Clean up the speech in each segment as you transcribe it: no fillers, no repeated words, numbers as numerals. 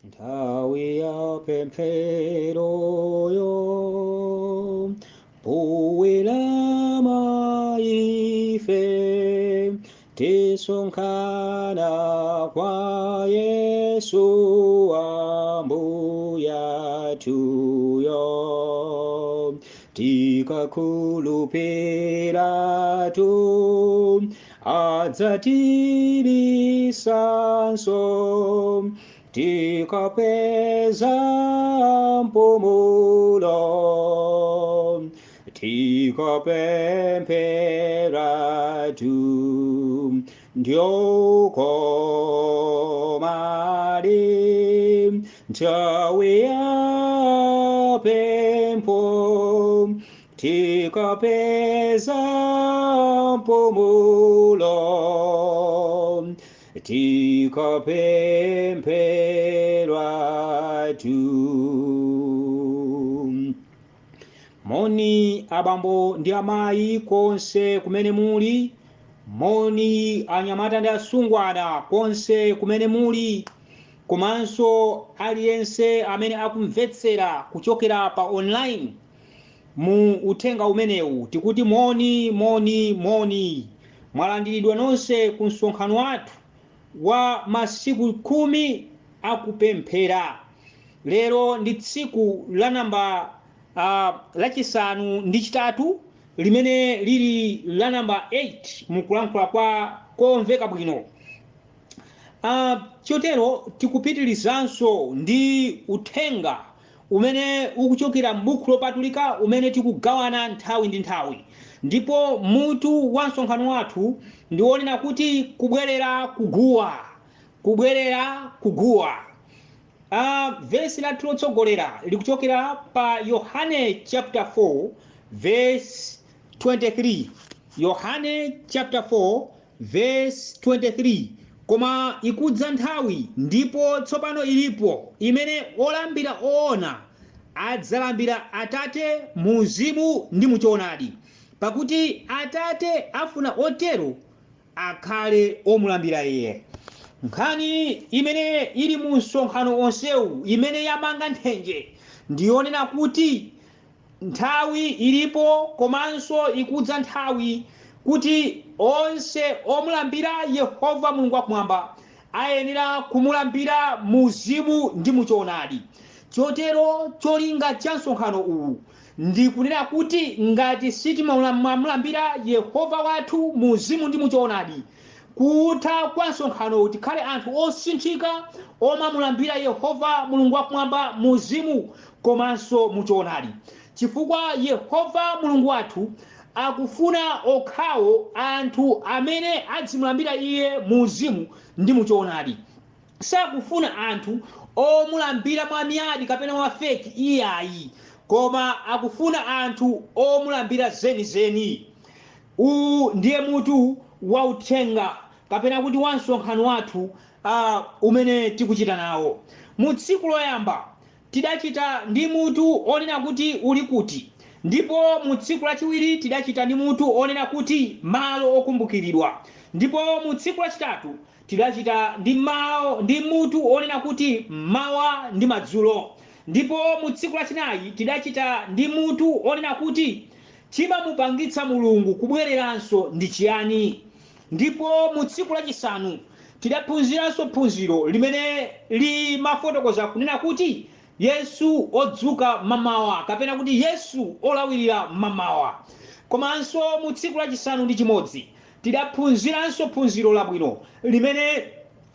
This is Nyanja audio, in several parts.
Nthawi ya pempheroyo powelama ife tisonkhana kwa Yesu Ambuyathuyo, tikakhulupiratu adzatibisanso, tikapeza mpumulo, tikapempheratu. Ndyokomadi nthawi ya pempho, tikapeza mpumulo, tikapempheratu. Moni abambo ndi amayi konse kumene muli, moni anyamata ndi asungwana konse kumene muli, komanso aliyense amene akumvetsera kuchokera pa online mu uthenga umenewu, tikuti moni, moni, moni. Mwalandiridwa nonse ku msonkhano wathu wa masiku 10 akupemphera. Lero ndi tsiku la namba lachisanu ndi chitatu, limene lili la namba 8 mukulankhula kwa komveka bwino. Chotero tikupitirizanso ndi uthenga umene ukuchokera m'buku lopatulika umene tikugawana nthawi ndi nthawi, ndipo mutu wa msonkhano wathu ndi wonena kuti kubwerera kuguwa, kubwerera kuguwa. Vesi lathu lotsogolera likuchokera pa Yohane chapter 4 verse 23, Yohane chapter 4 verse 23: "Koma ikudza nthawi, ndipo tsopano ilipo, imene olambira oona adzalambira Atate mu mzimu ndi muchoonadi, pakuti Atate afuna otero akhale omulambira Iye." Nkhani imene ili mu msonkhano onsewu, imene yamanga nthenje, ndiyonena kuti nthawi ilipo komanso ikudza nthawi kuti onse omulambira Yehova Mulungu wakumwamba ayenera kumulambira mu mzimu ndi muchoonadi. Chotero cholinga cha msonkhano uwu ndi kunena kuti ngati sitimamulambira Yehova wathu mu mzimu ndi muchoonadi, kutha kwa msonkhanowu tikhale anthu osinthika omamulambira Yehova Mulungu wakumwamba mu mzimu komanso muchoonadi, chifukwa Yehova Mulungu wathu akufuna okhawo anthu amene adzimulambira Iye mu mzimu ndi muchoonadi. Sakufuna anthu omulambira mwa miyadi kapena mwa fake, iyayi, koma akufuna anthu omulambira zenizeni. Uwu ndiye mutu wa uthenga kapena kuti wa msonkhano wathu umene tikuchita nawo. Mu tsiku loyamba tidachita ndi mutu onena kuti "Uli kuti?", ndipo mu tsiku lachiwiri tidachita ndi mutu onena kuti "Malo okumbukiridwa", ndipo mu tsiku lachitatu tidachita ndi mutu onena kuti "Mawa ndi madzulo", ndipo mu tsiku lachinayi tidachita ndi mutu onena kuti "Chimamupangitsa Mulungu kubwereranso ndi chiyani?", ndipo mu tsiku lachisanu tidaphunziranso phunziro limene limafotokoza kunena kuti "Yesu odzuka mamawa" kapena kuti "Yesu olawirira mamawa". Komanso mu tsiku lachisanu ndi chimodzi tidaphunziranso phunziro labwino limene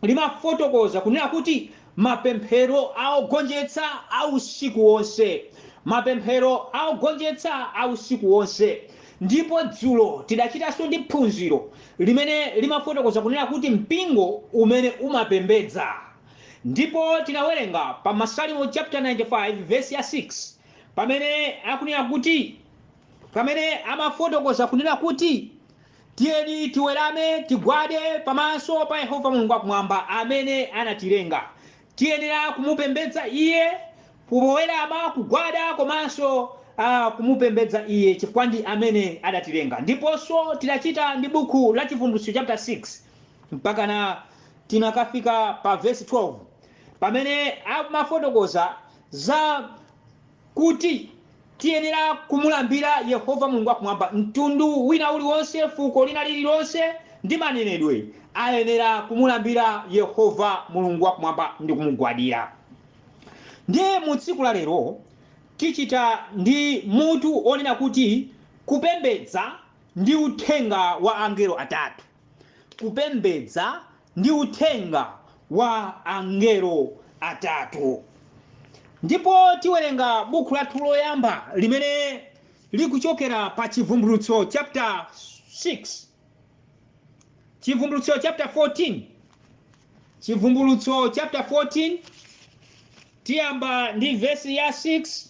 limafotokoza kunena kuti "Mapemphero aogonjetsa a usiku wonse", mapemphero aogonjetsa a usiku wonse. Ndipo dzulo tidachitanso ndi phunziro limene limafotokoza kunena kuti "Mpingo umene umapembedza", ndipo tinawerenga pa Masalimo chapter 95 verse ya 6, pamene akunena kuti, pamene amafotokoza kunena kuti tiyeni tiwerame, tigwade pamaso pa Yehova Mulungu wakumwamba amene anatilenga. Tiyenera kumupembedza Iye powerama, kugwada komanso kumupembedza Iye, chifukwa ndi amene adatilenga. Ndiponso tidachita ndi buku la Chivumbulutso chapter 6 mpakana tinakafika pa verse 12. pamene amafotokoza za kuti tiyenera kumulambira Yehova Mulungu wakumwamba. Mtundu wina uliwonse, fuko lina lililonse ndi manenedwe ayenera kumulambira Yehova Mulungu wakumwamba ndi kumugwadira. Ndiye mu tsiku la lero tichita ndi mutu onena kuti kupembedza ndi uthenga wa angelo atatu. Kupembedza ndi uthenga wa angelo atatu. Ndipo tiwerenga buku lathu loyamba limene likuchokera pa Chivumbulutso chapter 6, Chivumbulutso chapter 14, Chivumbulutso chapter 14, tiyamba ndi vesi ya 6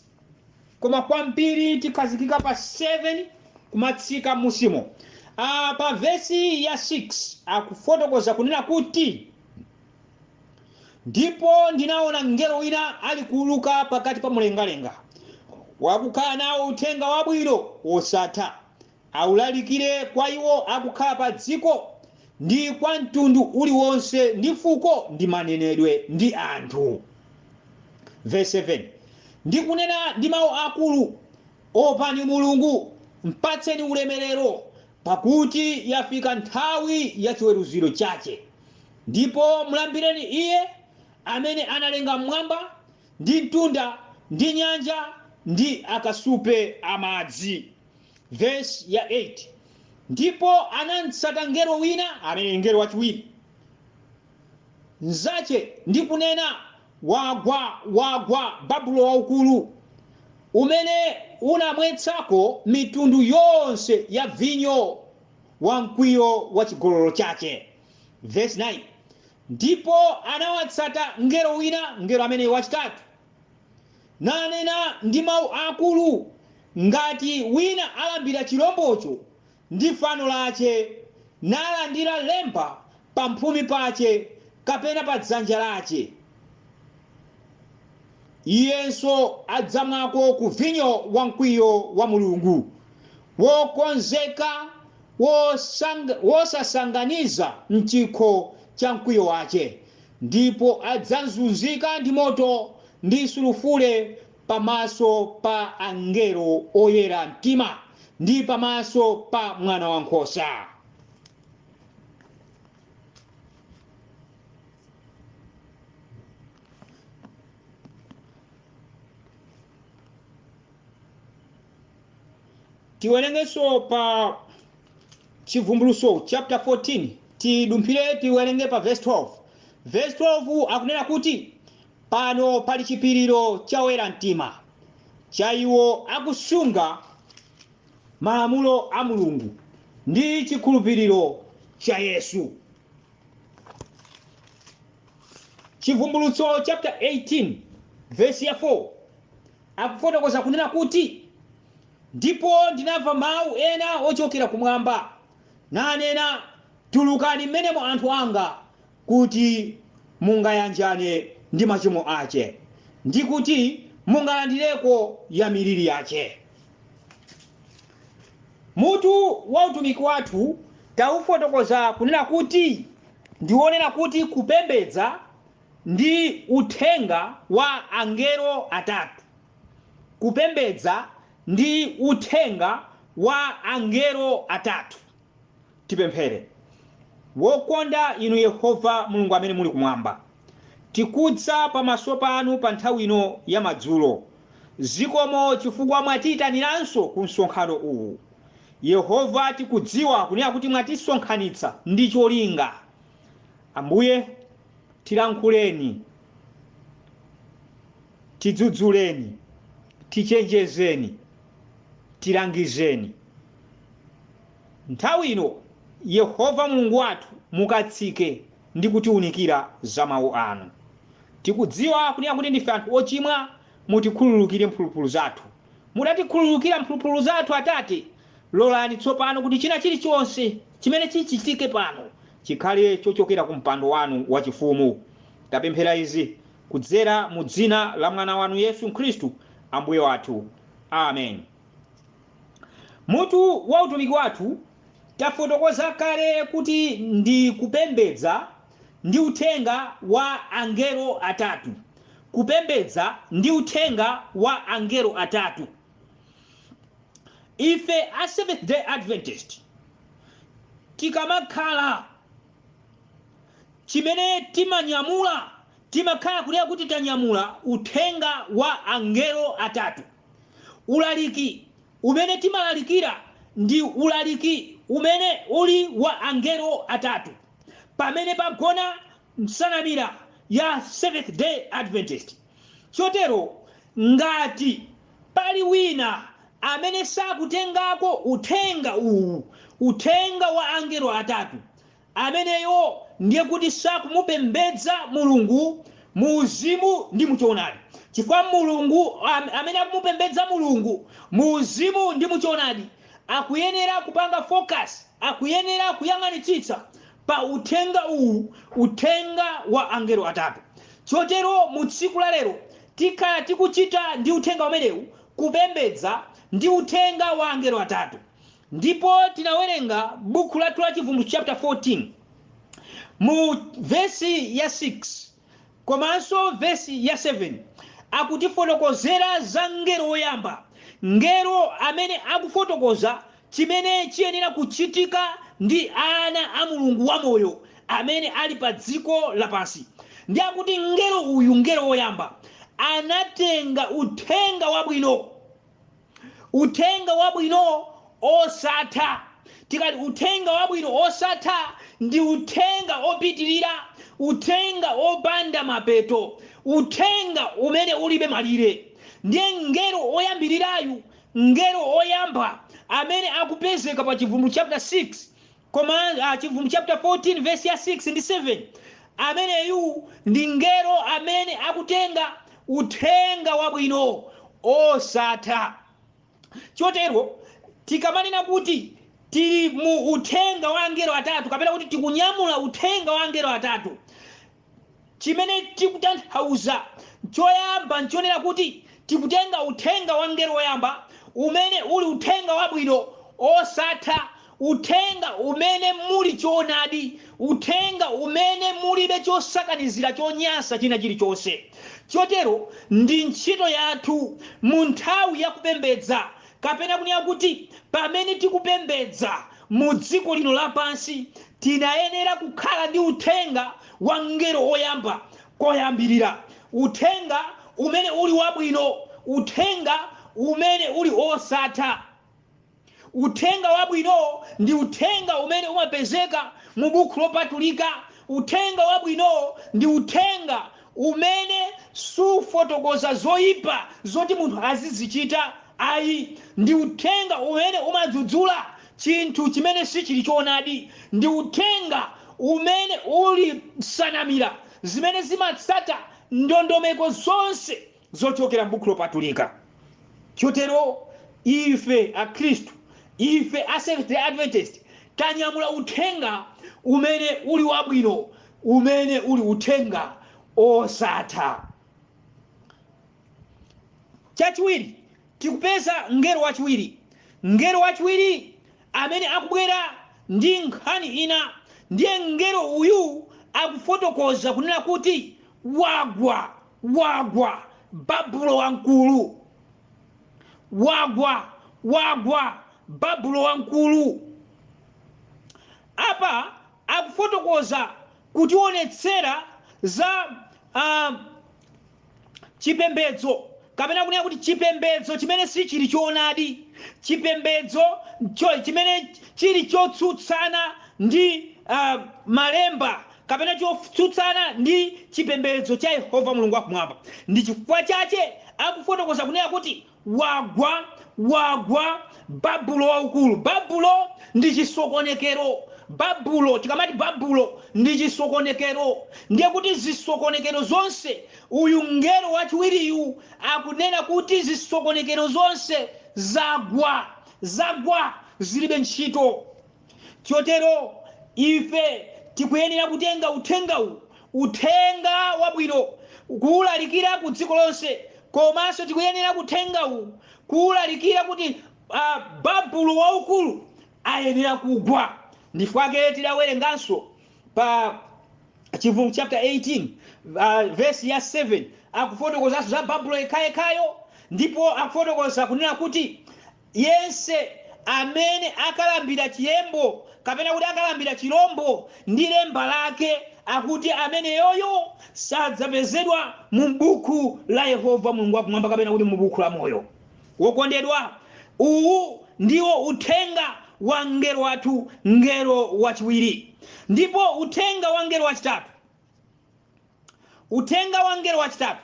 koma kwambiri tikhazikika pa 7 kumatsika musimo. Pa vesi ya 6 akufotokoza kunena kuti, ndipo ndinaona mngelo wina ali kuuluka pakati pa mlengalenga, wakukhala nawo uthenga wabwino wosatha, awulalikire kwa iwo akukhala pa dziko, ndi kwa mtundu uliwonse, ndi fuko, ndi manenedwe, ndi anthu. Verse 7, ndikunena ndi mawu akulu, opani Mulungu, mpatseni ulemerero, pakuti yafika nthawi ya chiweruziro chache, ndipo mulambireni iye amene analenga mmwamba ndi mtunda ndi nyanja ndi akasupe amadzi. Verse ya 8, ndipo anamtsata mngelo wina, amene mngelo wachiwiri mnzache, ndi kunena, wagwa, wagwa Babulo waukulu, umene unamwetsako mitundu yonse ya vinyo wa mkwiyo wa chigololo chache. Verse 9, ndipo anawatsata mngelo wina, mngelo amene wachitatu, nanena ndi mawu akulu, ngati wina alambira chilombocho ndi fano lache, nalandira lemba pamphumi pache kapena pa dzanja lache, iyenso adzamwako ku vinyo wa mkwiyo wa Mulungu, wokonzeka wosasanganiza mchikho cha mkwiyo wache, ndipo adzazunzika ndi moto ndi sulufule pamaso pa angelo oyera mtima ndi pamaso pa mwana wankhosa. Tiwerengenso pa Chivumbulutso chapter 14, tidumphire tiwerenge pa verse 12. Verse 12 akunena kuti, pano pali chipiriro cha oyera mtima, cha iwo akusunga malamulo a Mulungu ndi chikhulupiriro cha Yesu. Chivumbulutso chapter 18 verse ya 4 akufotokoza kunena kuti, ndipo ndinamva mawu ena ochokera kumwamba, nanena, tulukani mmenemo anthu anga, kuti mungayanjane ndi machimo ache, ndi kuti mungalandireko ya miliri yache. Mutu wa utumiki wathu taufotokoza kunena kuti ndionena kuti kupembedza ndi uthenga wa angelo atatu. Kupembedza ndi uthenga wa angelo atatu. Tipemphere. Wokonda inu Yehova Mulungu amene muli kumwamba, tikudza pamaso panu pa nthawi ino ya madzulo. Zikomo chifukwa mwatiyitaniranso ku msonkhano uwu. Yehova, tikudziwa kunena kuti mwatisonkhanitsa ndi cholinga. Ambuye, tilankhuleni, tidzudzuleni, tichenjezeni, tilangizeni. Nthawi ino Yehova Mulungu wathu mukatsike ndi kutiunikira za mawu anu. Tikudziwa kunena kuti ndife anthu ochimwa, mutikhululukire mphulupulu zathu. Mutatikhululukira mphulupulu zathu Atate, lolani tsopano kuti china chilichonse chimene chichitike pano chikhale chochokera ku mpando wanu wachifumu. Tapemphera izi kudzera mu dzina la mwana wanu Yesu Khristu Ambuye wathu. Amen. Mutu wa utumiki wathu tafotokoza kale kuti ndi kupembedza ndi uthenga wa angelo atatu. Kupembedza ndi uthenga wa angelo atatu. Ife a Seventh Day Adventist tikamakhala, chimene timanyamula, timakhala kulira kuti tanyamula uthenga wa angelo atatu. Ulaliki umene timalalikira ndi ulaliki umene uli wa angelo atatu, pamene pagona nsanamira ya Seventh Day Adventist. Chotero ngati pali wina amene sakutengako uthenga uwu, uthenga wa angelo atatu, ameneyo ndiye kuti sakumupembedza Mulungu mu uzimu ndi muchoonadi, chifukwa Mulungu amene akumupembedza Mulungu mu uzimu ndi muchoonadi akuyenera kupanga focus, akuyenera kuyang'anitsitsa pa uthenga uwu, uthenga wa angelo atatu. Chotero mu tsiku la lero tikhala tikuchita ndi uthenga umenewu, kupembedza ndi uthenga wa angelo atatu. Ndipo tinawerenga buku lathu la Chivumbulutso chapter 14 mu vesi ya 6 komanso vesi ya 7, akutifotokozera za mngelo woyamba, mngelo amene akufotokoza chimene chiyenera kuchitika ndi ana a Mulungu wamoyo amene ali pa dziko lapansi. Ndi akuti mngelo uyu, mngelo woyamba, anatenga uthenga wabwino, uthenga wabwino osatha. Tikati uthenga wabwino osatha, ndi uthenga opitirira, uthenga opanda mapeto, uthenga umene ulibe malire. Ndiye mngelo oyambirirayu, mngelo oyamba amene akupezeka pa Chivumbulutso chapter 6 koma Chivumbulutso chapter 14 verse ya 6 ndi 7, ameneyu ndi mngelo amene akutenga uthenga wabwino osatha. Chotero tikamanena kuti tili mu uthenga wa angelo atatu, kapena kuti tikunyamula uthenga wa angelo atatu, chimene tikutanthauza choyamba nchonena kuti tikutenga uthenga wa mngelo woyamba umene uli uthenga wabwino osatha, uthenga umene muli choonadi, uthenga umene mulibe chosakanizira chonyansa china chilichonse. Chotero ndi ntchito yathu mu nthawi yakupembedza, kapena kunena kuti pamene tikupembedza mu dziko lino lapansi, tinayenera kukhala ndi uthenga wa mngelo woyamba koyambirira, uthenga umene uli wabwino, uthenga umene uli osatha. Uthenga wabwino ndi uthenga umene umapezeka mu buku lopatulika. Uthenga wabwino ndi uthenga umene sufotokoza zoyipa zoti munthu azizichita ayi. Ndi uthenga umene umadzudzula chinthu chimene sichili choonadi. Ndi uthenga umene uli nsanamira zimene zimatsata ndondomeko zonse zochokera m'buku lopatulika. Chotero ife akhristu, ife a Seventh Day Adventist, tanyamula uthenga umene uli wabwino, umene uli uthenga osatha. Chachiwiri, tikupeza mngelo wachiwiri, mngelo wachiwiri amene akubwera ndi nkhani ina. Ndiye mngelo uyu akufotokoza kunena kuti wagwa, wagwa Babulo wamkulu, wagwa, wagwa Babulo wamkulu. Apa akufotokoza kutionetsera za chipembedzo, kapena kunena kuti chipembedzo chimene sichili choonadi, chipembedzo chimene chili chotsutsana ndi malemba, kapena chotsutsana ndi chipembedzo cha Yehova Mulungu wakumwamba. Ndi chifukwa chache akufotokoza kunena kuti wagwa, wagwa Babulo waukulu. Babulo ndi chisokonekero. Babulo, tikamati Babulo ndi chisokonekero, ndiye kuti zisokonekero zonse, uyu mngelo wachiwiriyu akunena kuti zisokonekero zonse zagwa, zagwa, zilibe ntchito. Chotero ife tikuyenera kutenga uthengawu, uthenga wabwino, kuwulalikira ku dziko lonse, komanso tikuyenera kutengawu kuwulalikira kuti Babulo waukulu ayenera kugwa. Ndifukwa tidawerenganso pa Chivumbulutso chapter 18 verse ya 7 akufotokozanso za Babulo yekhayekhayo, ndipo akufotokoza kunena kuti yense amene akalambira chiyembo kapena kuti akalambira chirombo ndi lemba lake, akuti ameneyoyo sadzapezedwa mu buku la Yehova Mulungu wakumwamba kapena kuti mu buku la moyo. Wokondedwa, uwu ndiwo uthenga wa mngelo wathu, mngelo wachiwiri. Ndipo uthenga wa mngelo wachitatu, uthenga wa mngelo wachitatu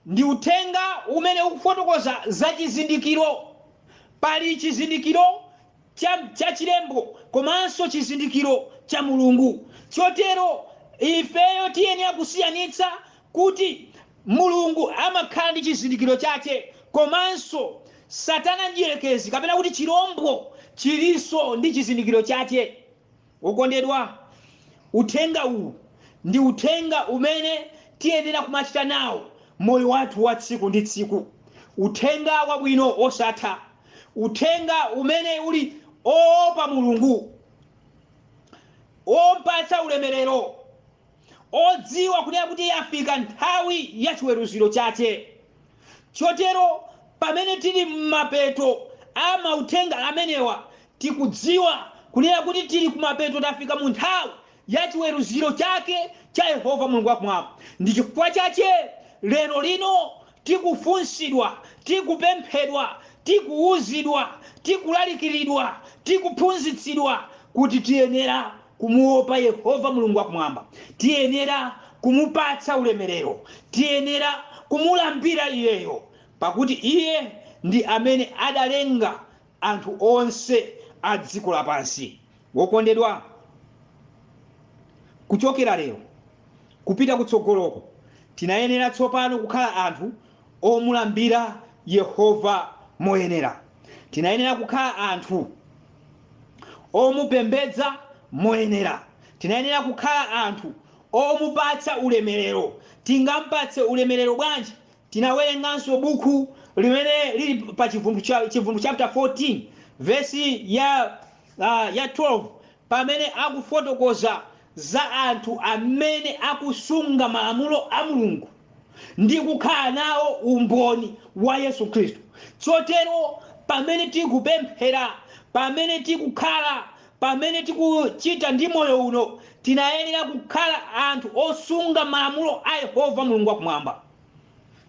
ndi uthenga umene ukufotokoza za chizindikiro. Pali chizindikiro cha chilembo komanso chizindikiro cha Mulungu. Chotero ifeyo tiyenera kusiyanitsa kuti Mulungu amakhala ndi chizindikiro chake, komanso Satana mdierekezi kapena kuti chirombo chilinso ndi chizindikiro chake. Wokondedwa, uthenga uwu ndi uthenga umene tiyenera kumachita nawo moyo wathu wa tsiku ndi tsiku, uthenga wabwino osatha, uthenga umene uli oopa Mulungu, ompatsa ulemerero, odziwa kunena kuti yafika nthawi ya chiweruziro chake. Chotero pamene tili m'mapeto a mauthenga amenewa, tikudziwa kunena kuti tili kumapeto, tafika mu nthawi ya chiweruziro chake cha Yehova Mulungu wakumwamba. Ndi chifukwa chache lero lino tikufunsidwa, tikupemphedwa, tikuwuzidwa, tikulalikiridwa, tikuphunzitsidwa kuti tiyenera kumuopa Yehova Mulungu wakumwamba, tiyenera kumupatsa ulemerero, tiyenera kumulambira iyeyo, pakuti iye ndi amene adalenga anthu onse a dziko lapansi. Wokondedwa, kuchokera lero kupita kutsogoloko tinayenera tsopano kukhala anthu omulambira Yehova moyenera. Tinayenera kukhala anthu omupembedza moyenera. Tinayenera kukhala anthu omupatsa ulemerero. Tingampatse ulemerero bwanji? Tinawerenganso buku limene lili pa Chivumbulutso chapter 14 verse ya 12, pamene akufotokoza za anthu amene akusunga malamulo a Mulungu ndi kukhala nawo umboni wa Yesu Khristu. Chotero pamene tikupemphera, pamene tikukhala, pamene tikuchita ndi moyo uno, tinayenera kukhala anthu osunga malamulo a Yehova Mulungu wakumwamba.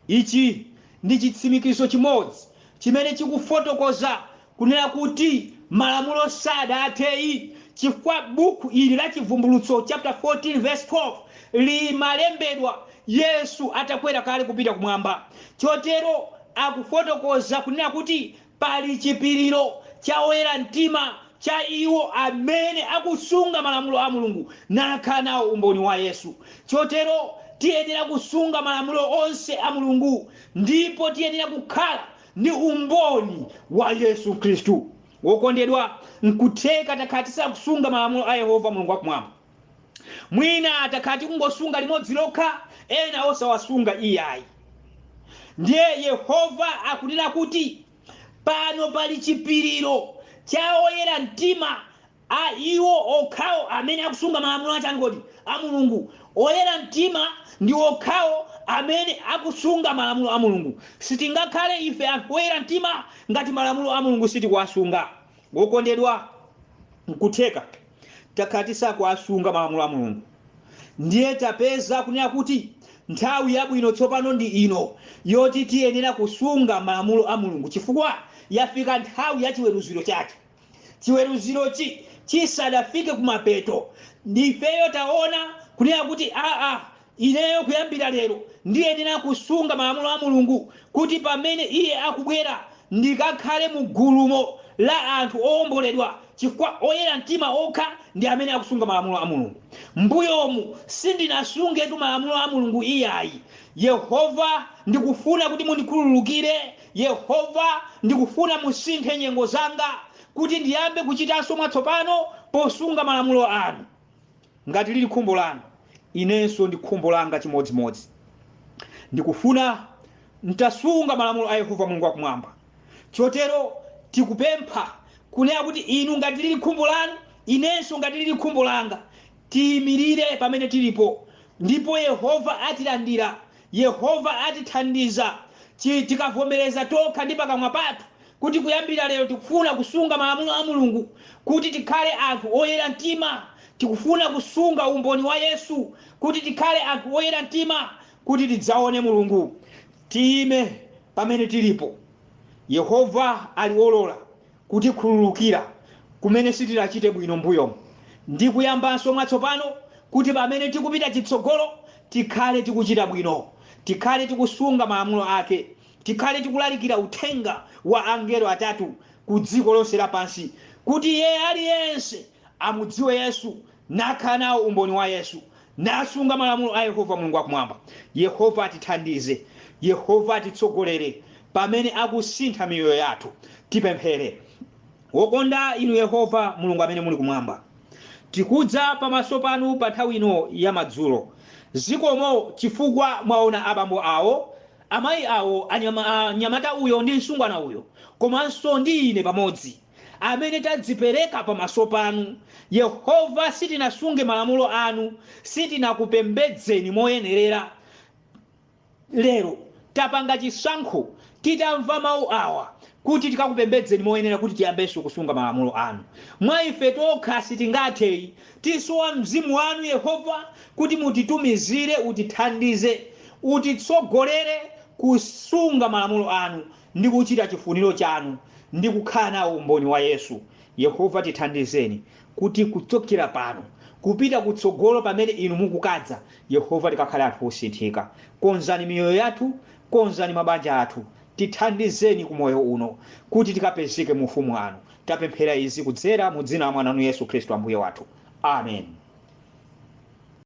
Ichi ndi chitsimikizo chimodzi chimene chikufotokoza kunena kuti malamulo sadatheyi, chifukwa buku ili la Chivumbulutso chapter 14 verse 12 limalembedwa Yesu atakwera kale kupita kumwamba. Chotero akufotokoza kunena kuti pali chipiriro cha oyera mtima, cha iwo amene akusunga malamulo a Mulungu nakhala nawo umboni wa Yesu. Chotero tiyenera kusunga malamulo onse a Mulungu, ndipo tiyenera kukhala ndi umboni wa Yesu Khristu. Wokondedwa, nkutheka takhala tisakusunga malamulo a Yehova Mulungu wakumwamba. Mwina takhala tikungosunga limodzi lokha, ena osawasunga iyayi. Ndiye Yehova akunena kuti pano pali chipiriro cha oyera mtima a iwo okhawo amene akusunga malamulo achangoti a Mulungu. Oyera mtima ndi okhawo amene akusunga malamulo a Mulungu. Sitingakhale ife anthu oyera mtima ngati malamulo a Mulungu sitikuwasunga. Wokondedwa, nkutheka takhala tisakuwasunga malamulo a Mulungu, ndiye tapeza kunena kuti nthawi yabwino tsopano ndi ino yoti tiyenera kusunga malamulo a Mulungu, chifukwa yafika nthawi ya chiweruziro chake. Chiweruzirochi chisadafike kumapeto, ndifeyo taona kunena kuti aa, ineyo kuyambira lero ndiyenera kusunga malamulo a Mulungu, kuti pamene iye akubwera ndikakhale mu gulumo la anthu owomboledwa, chifukwa oyera mtima okha ndi amene akusunga malamulo a Mulungu. Mbuyomu sindinasungetu malamulo a Mulungu iyayi. Yehova, ndikufuna kuti mundikhululukire. Yehova, ndikufuna musinthe nyengo zanga kuti ndiyambe kuchitanso mwatsopano posunga malamulo anu. Ngati lili khumbo lanu, inenso ndi khumbo langa chimodzimodzi. Ndikufuna ntasunga malamulo a Yehova Mulungu wakumwamba. Chotero tikupempha kunena kuti inu ngati lili khumbo lanu, inenso ngati lili khumbo langa, tiyimirire pamene tilipo. Ndipo Yehova atilandira, Yehova atithandiza tikavomereza tokha ndi pakamwa pathu kuti kuyambira lero tikufuna kusunga malamulo a Mulungu, kuti tikhale anthu oyera mtima. Tikufuna kusunga umboni wa Yesu, kuti tikhale anthu oyera mtima, kuti tidzaone Mulungu. Tiyime pamene tilipo. Yehova ali olola kutikhululukira kumene sitinachite bwino mbuyomu, ndi kuyambanso mwatsopano, kuti pamene tikupita chitsogolo tikhale tikuchita bwino, tikhale tikusunga malamulo ake, tikhale tikulalikira uthenga wa angelo atatu ku dziko lonse lapansi, kuti iye aliyense amudziwe Yesu, nakhala nawo umboni wa Yesu, nasunga malamulo a Yehova Mulungu wakumwamba. Yehova atithandize, Yehova atitsogolere pamene akusintha miyoyo yathu. Tipemphere. Wokonda inu Yehova Mulungu amene muli kumwamba, tikudza pamaso panu pa nthawi ino ya madzulo. Zikomo chifukwa mwaona abambo awo, amayi awo, anyamata uyo ndi msungwana uyo, komanso ndi ine pamodzi, amene tadzipereka pamaso panu. Yehova, sitinasunge malamulo anu, sitinakupembedzeni moyenerera. Lero tapanga chisankho titamva mawu awa kuti tikakupembedzeni moyenera, kuti tiyambenso kusunga malamulo anu. Mwa ife tokha sitingatheyi, tisowa mzimu wanu Yehova kuti mutitumizire, utithandize, utitsogolere kusunga malamulo anu ndi kuchita chifuniro chanu ndi kukhala nawo umboni wa Yesu. Yehova, tithandizeni kuti kuchokera pano kupita kutsogolo pamene inu mukukadza, Yehova, tikakhale anthu osinthika. Konzani miyoyo yathu, konzani mabanja athu, tithandizeni ku moyo uno kuti tikapezeke mu ufumu wanu. Tapemphera izi kudzera mu dzina la mwana wanu Yesu Khristu Ambuye wathu. Amen.